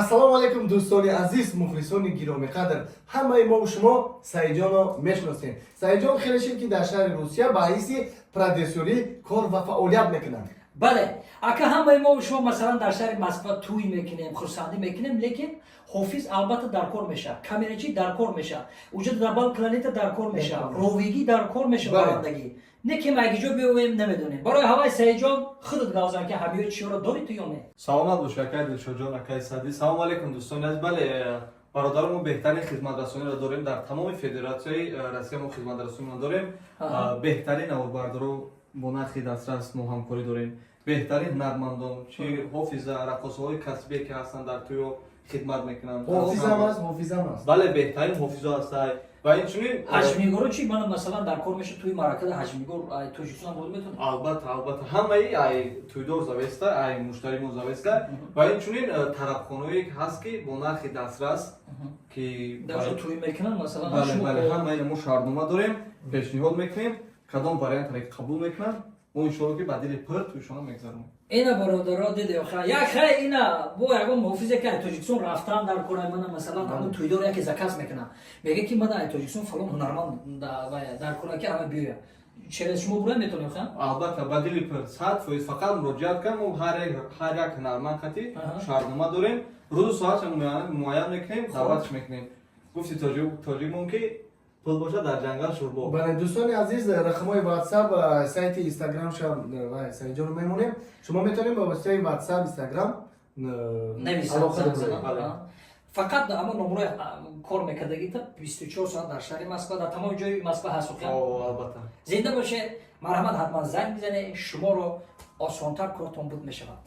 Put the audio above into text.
Ассалому алайкум, дӯстони азиз, мухлисони гиромиқадр. Ҳамаи мову шумо Саидҷонро мешиносем. Саидҷон хеле шид, ки дар шаҳри Русия ба ҳайси продюсерӣ кор ва фаъолият мекунанд. Бале, ака, ҳамаи мо шумо, масалан, дар шаҳри Москва тӯй мекунем, хурсандӣ мекунем, лекин ҳофиз албатта дар кор мешавад, камерачӣ дар кор мешавад, уҷа дар бал кланета дар кор мешавад, ровигӣ дар кор мешавад, барандагӣ не ки магиҷо биёем, намедонем. Барои ҳавай, Саидҷон, худат гавзан, ки ҳамиё чиёро дорӣ ту ё не? Саломат бош, акай Дилшодҷон, акай Садӣ. Салому алейкум, дӯстони азиз. Бале, бародаро, мо беҳтарин хизматрасониро дорем. Дар тамоми Федератсияи Россия мо хизматрасониро дорем. Беҳтарин наворбардоро бо нархи дастрас мо ҳамкорӣ дорем, беҳтарин ҳунармандон, чи ҳофиза, раққосаҳои касбие, ки ҳастанд, дар тӯё хидмат мекунанд. Ҳофизам аст, ҳофизам аст. Бале, беҳтарин ҳофизо ҳастай ва инчунин Ҳаҷмнигоро чи? Мана, масалан, дар кор мешавад тӯи маъракада ҳаҷмнигор Тоҷикистон бурда метавонад? Албатта, албатта, ҳамаи ай тӯйдор зависит, ай муштаримо зависит. Ва инчунин тарабхонаое ки ҳаст, ки бо нархи дастрас ки дар тӯй мекунанд, масалан. Бале, ҳамаи мо шартнома дорем, пешниҳод мекунем, кадом вариантре қабул мекунанд, мо иншоалло ки ба дили пур тӯйшона мегзаронем. Ина, бародаро, диде, як хай ина бо ягон муҳофизе, ки ай Тоҷикистон рафтан дар кора. Мана, масалан, ҳамун тӯйдор яке заказ мекунам, мега, ки мана ай Тоҷикистон фалон ҳунарманд дар кора, ки ҳама биёя, через шумо бура метавонем, ха? Албатта, ба дили пур, 100%. Фақат муроҷиат кун, мо ҳар як ҳунарманд хати шартнома дорем, рӯзу соатша муайян мекунем, даъватш мекунем. Гуфти тоҷикмон, ки пул бошад, дар ҷангал шӯрбо. Бале, дӯстони азиз, рақамҳои WhatsApp, сайти Инстаграмша Саидҷонро мемонем. Шумо метавонед ба воситаи WhatsApp, Инстаграм нависанд. Фақат ҳамон номрои кор мекардагита 24 соат дар шаҳри Москва, дар тамоми ҷои Москва ҳаст. Албатта. Зинда боше, марҳамат, ҳатман занг бизане, шуморо осонтар кортон буд мешавад.